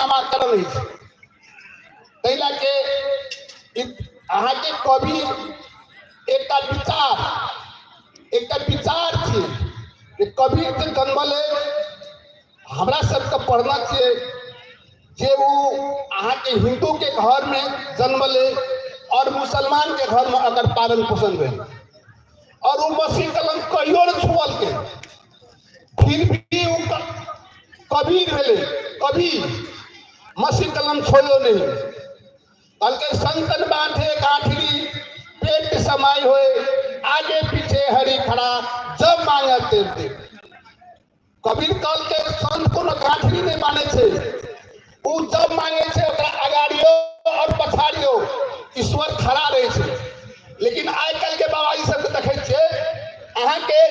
नामाकरण होइ छै। ताहि लए के अहाँके कवि एकटा विचार, एकटा विचार छियै जे कबीर जे जन्मलै, हमरा सबके पढ़ना छियै जे ओ अहाँके हिन्दूके घरमे जन्मलै और मुसलमानके घरमे अगर पालन पोषण भेल और ओ मसीह कलम कहियो नहि छुअलकै, फिर भी ओ कबीर भेलै। कबीर मसीह कलम छोड़ो नहीं, कहलकै संतन बांधे गांठरी पेट समाई होए, आगे पीछे हरि खड़ा जब मांगे तेब दे। कबीर कहलकै संत कोनो गांठरी नहि मानै छै, ओ जब मांगे छै ओकरा अगाड़ियो और पछाड़ियो ईश्वर खड़ा रहै छै। लेकिन आइ काल्हि के बाबाजी सबके देखै छियै अहाँके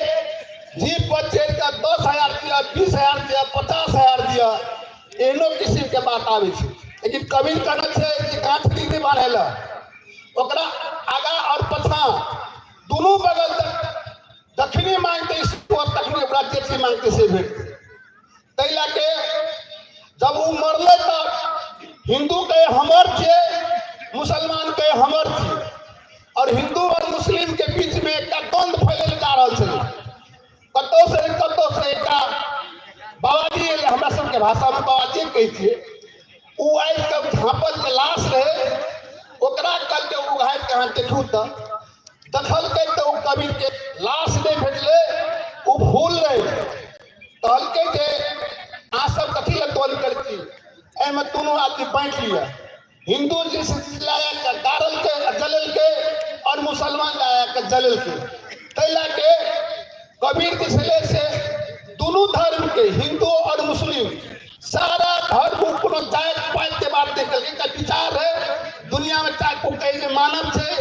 जीप पर चढ़ि कऽ 10,000 दिअ, 20,000 दिअ, 50,000 दिअ, एहनो किसिम के बात आबै छै। लेकिन कबीर कहने छै जे गांठरी नहि बान्है लए, ओकरा आगा और पछाँ दुनू बगल तक जखनी मांगते ईश्वर तखनी ओकरा जे चीज मांगते से भेटतै। ताहि लए के जब ओ मरलै तऽ हिंदू के हमर छियै, मुसलमान के हमर छियै, और हिंदू और मुस्लिम के बीच में एकटा द्वंद्व फैलल जा रहल छलै। कतौ से कतौ से एकटा बाबाजी एलै, हमरा सबके भाषा में बाबाजी कहै छियै, ओ आबि कऽ झाँपल जे लाश रहै ओकरा कहलकै उघारि कऽ अहाँ देखू। तऽ देखलकै तऽ ओ कबीर के लाश नहि भेटलै, ओ फूल रहै। कहलकै जे अहाँ सब कथी लए द्वंद्व करै छी, एहिमे दुनू आदमी बाँटि लिअ। हिंदू जे लए कऽ गाड़लकै आ जलेलकै और मुसलमान लए कऽ जलेलकै। ताहि लए के कबीर जे छलै से दुनू धर्म के, हिंदू और मुस्लिम, सारा धर्म कोनो जाति पाति के बात नहि केलकै। एकटा विचार रहै दुनिया में चाहे कोइ कहै जे मानव छै,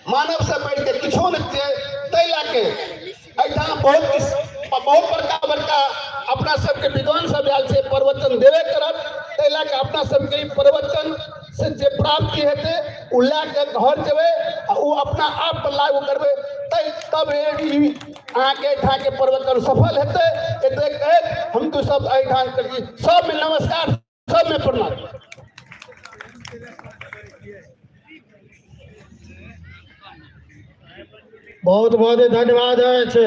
मानव से बढ़ि के किछो नहि छै। ताहि लए के एहिठाम बहुत बहुत बड़का बड़का अपना सबके विद्वान सब आयल छै, प्रवचन देबे करत। ताहि लए के अपना सबके ई प्रवचन से जे प्राप्ति हेतै ओ लए के घर जेबै आ ओ अपना आप पर लागू करबै, तब ई अहाँके एहिठामके प्रवचन सफल हेतै। एते कहैत हम तो सब एहिठाम सबमे नमस्कार, सबमे प्रणाम। बहुत बहुत धन्यवाद अछि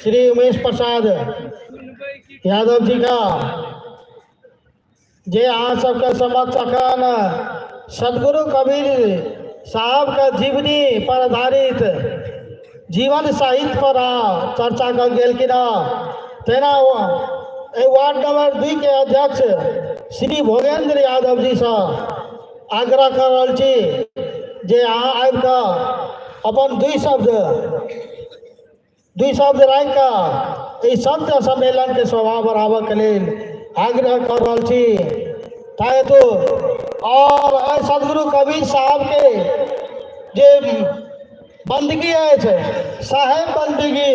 श्री उमेश प्रसाद यादव जी का, जे अहाँ सबके समक्ष अखन सदगुरु कबीर साहब के जीवनी पर आधारित जीवन साहित्य पर अहाँ चर्चा कऽ गेलखिन हँ। तेना एहि वार्ड नंबर 2 के अध्यक्ष श्री भोगेंद्र यादव जी सँ आग्रह कऽ रहल छी जे अहाँ आबि कऽ अपन दुई शब्द राखि कऽ एहि संत सम्मेलन के शोभा बढ़ाबऽ के लेल आग्रह कऽ रहल छी। ताहि हेतु और एहि सदगुरु कबीर साहब के जे बंदगी अछि, साहेब बंदगी,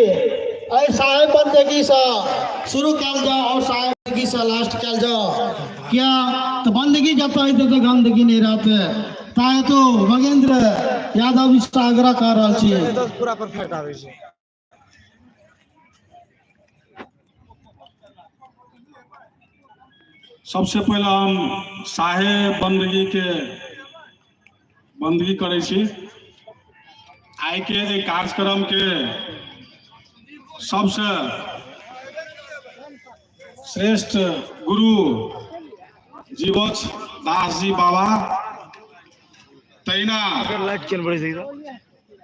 एहि साहेब बंदगी सँ शुरू कयल जाओ और साहेब बंदगी सँ लास्ट कयल जाओ। किया तऽ बंदगी जतऽ हेतै तऽ गंदगी नहि रहतै। ताहि हेतु भगेंद्र यादव जी सँ आग्रह कऽ रहल छी। पूरा परफेक्ट आबै छै। सबसे पहिले हम साहेब बंदगी के बंदगी करै छी। आइ के एहि कार्यक्रम के सबसे श्रेष्ठ गुरु जीवछ दास जी बाबा, तहिना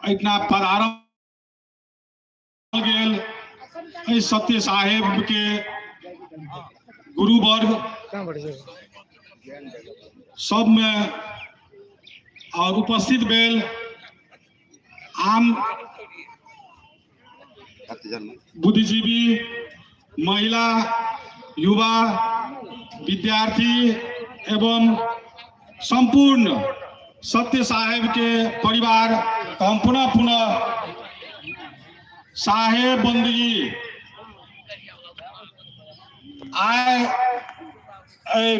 एहिठिना पधारल गेल एहि सत्य साहेब के गुरु वर्ग सबमे और उपस्थित भेल आम बुद्धिजीवी, महिला, युवा, विद्यार्थी एवं संपूर्ण सत्य साहेब के परिवार हम पुनः पुनः साहेब बंदगी आए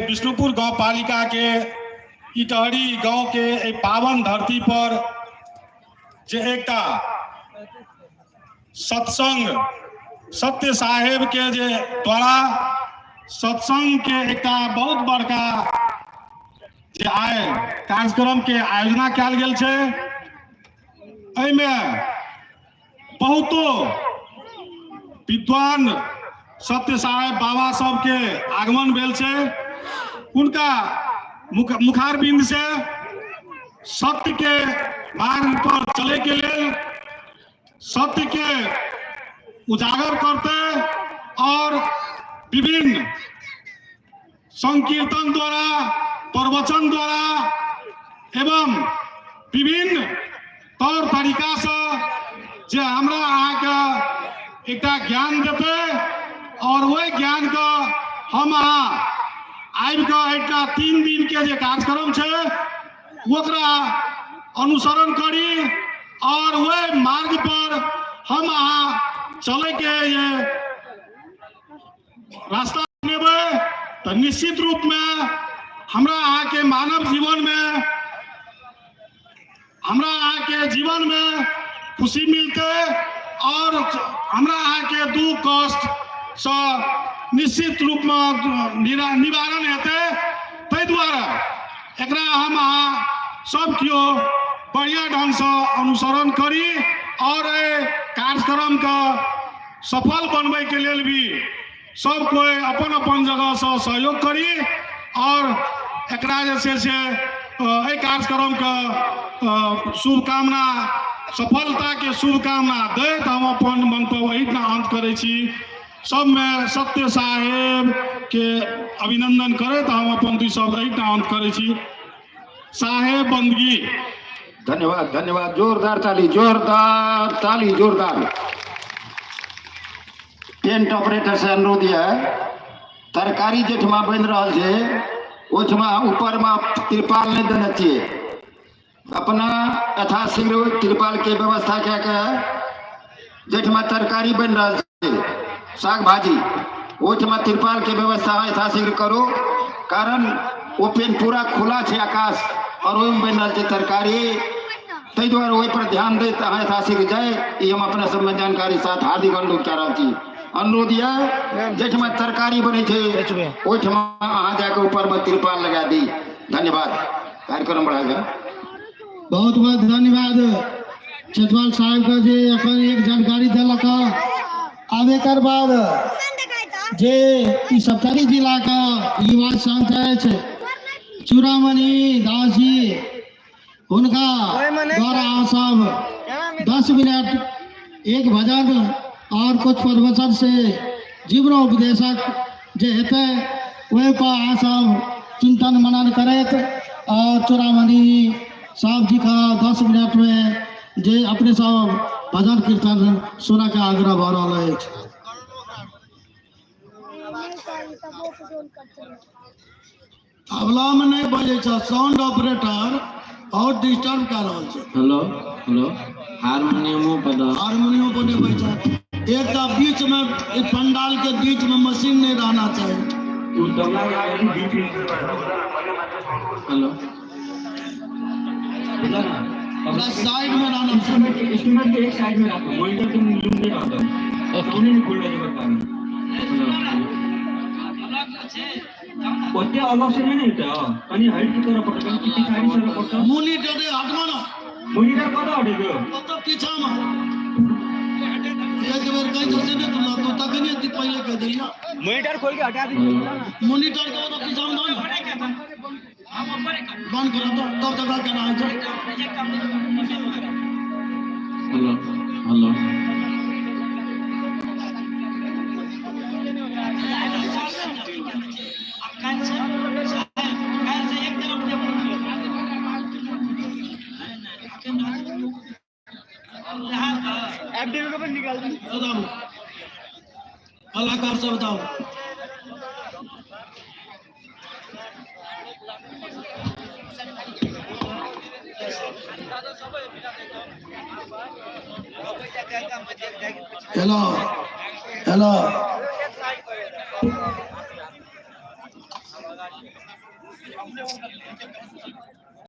विष्णुपुर गांव पालिका के इटहरी गांव के एहि पावन धरती पर जे एकटा सत्संग सत्य साहेब के जे द्वारा सत्संग के एकटा बहुत बड़का जे आइ कार्यक्रम के आयोजना कयल गेल छै। एहिमे बहुतो विद्वान सत्य साहेब बाबा सबके आगमन भेल छै। हुनका मुखारबिंद से सत्य के मार्ग पर चले के लेल सत्य के उजागर करते और विभिन्न संकीर्तन द्वारा, प्रवचन द्वारा एवं विभिन्न तौर तरीका से जे हमरा अहाँके एकटा ज्ञान देते और वही ज्ञान के हम अहाँ आबि कऽ एकटा 3 दिन के जे कार्यक्रम छै ओकरा अनुसरण करी और वही मार्ग पर हम अहाँ चले के ये रास्ता अपनेबै तऽ निश्चित रूप में हमरा अहाँके मानव जीवन में, हमरा अहाँके जीवन में खुशी मिलतै और हमरा अहाँके दुख कष्ट सँ निश्चित रूप में निवारण हेतै। ताहि दुआरे एकरा हम अहाँ सब केओ बढ़िया ढंग सँ अनुसरण करी और एहि कार्यक्रम के सफल बनबै के लेल भी सब कोई अपन अपन जगह से सहयोग करी और एकरा जे छै से एहि कार्यक्रम के शुभकामना, सफलता के शुभकामना दैत हम अपन मंतव्य एहिठाम अंत करै छी। सबमे सत्य साहेब के अभिनंदन करैत हम अपन दुई शब्द एहिठाम अंत करै छी। साहेब बंदगी। धन्यवाद, धन्यवाद। जोरदार ताली, जोरदार ताली, जोरदार। टेंट ऑपरेटर से अनुरोध यह, तरकारी जेठमा बनि रहल छै ओहिठमा ऊपर में तिरपाल नहीं देने छियै, अपना यथाशीघ्र तिरपाल के व्यवस्था कए के जेठमा तरकारी बनि रहल छै साग भाजी ओहिठमा तिरपाल के व्यवस्था यथाशीघ्र करू, कारण ओ पेन पूरा खुला छै आकाश और ओहिमे बनि रहल छै तरकारी, ताहि दुआरे ओहि पर ध्यान दैत अहाँ यथाशीघ्र जाय, ई हम अपना सबमे जानकारी साथ हार्दिक अनुरोध कए रहल छी। अनुरोध यऽ जाहिठमा तरकारी बनै छै ओहिठमा अहाँ जाके ऊपर मे तिरपाल लगा दी। धन्यवाद। कार्यक्रम बढ़ा जाए। बहुत बहुत धन्यवाद छेतवाल साहब का जे अखन एक जानकारी देलक। आब एक बाद जे ई सप्तरी जिला का युवा संत अछि चूड़ामणि दास जी, हुनका द्वारा अहाँ सब 10 मिनट एक भजन और कुछ प्रवचन से जीवन उपदेशक जे हेतै ओहि पर अहाँ सब चिंतन मनन करैत और चूड़ामणि साहब जी का 10 मिनट में जे अपने सब भजन कीर्तन सुनऽ के आग्रह भऽ रहल अछि। तबला में नहीं बजे छै, साउंड ऑपरेटर और डिस्टर्ब कर रहल छै। हेलो हेलो, हारमोनियमो पर दऽ। हारमोनियम पर नहीं बजे छै। एक तऽ बीच में एक पंडाल के बीच में मशीन नहीं रहना चाहिए। हेलो, थोड़ा साइड में रहना चाहिए। इंस्ट्रूमेंट के एक साइड में रखो, मॉनिटर के मुंह में रखो, साउंड नहीं खुल रही है। ओते अलग से नहीं होता, कनी हाइट की तरफ पड़ता, कनी पीछे साइड से पड़ता। मोनिटर रे हटमा ना। मोनिटर कत हटे गयो? ओत पीछा में। एक बेर कहि छ से नहीं तुला तो तखनी अति पहिले कह देलिया। मोनिटर खोल के हटा दे। मोनिटर के ओत पीछा में ना। बंद करो तो तब तक केना होइ छै। Hello hello. बताउ कलाकार सब बताउ। Hello hello.